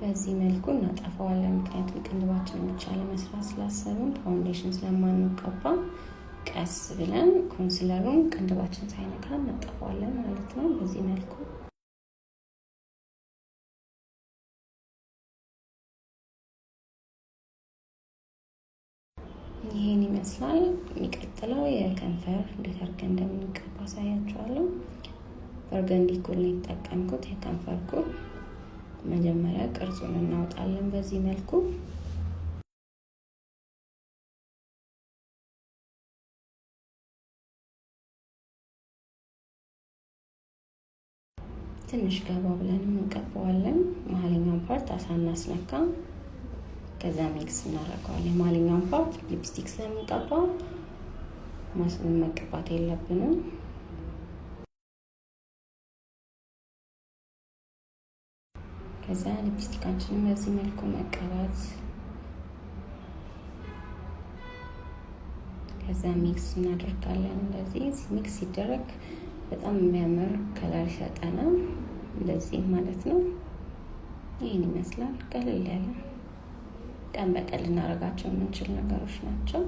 በዚህ መልኩ እናጠፋዋለን። ምክንያቱም ቅንድባችንን ብቻ ለመስራት ስላሰብን foundation ስለማንቀባ ቀስ ብለን concealer ኡን ቅንድባችን ሳይነካ እናጠፋዋለን ማለት ነው። በዚህ መልኩ ይሄን ይመስላል። የሚቀጥለው የከንፈር እንዴት አድርገን እንደምንቀባ አሳያችኋለሁ። Burgundy ኩል ነው የተጠቀምኩት፣ የከንፈር ኩል። መጀመሪያ ቅርጹን እናወጣለን በዚህ መልኩ። ትንሽ ገባ ብለን እንቀባዋለን። መሀለኛውን part አሳናስነካ፣ ከዛ mix እናደርገዋለን። የመሀለኛውን part lipstick ስለምንቀባ መቀባት የለብንም። ከዛ ሊፕስቲካችንን በዚህ መልኩ መቀባት፣ ከዛ mix እናደርጋለን። እንደዚህ mix ሲደረግ በጣም የሚያምር color ይሰጠናል። እንደዚህ ማለት ነው። ይህን ይመስላል። ቀለል ያለ ቀን በቀን ልናደርጋቸው የምንችል ነገሮች ናቸው።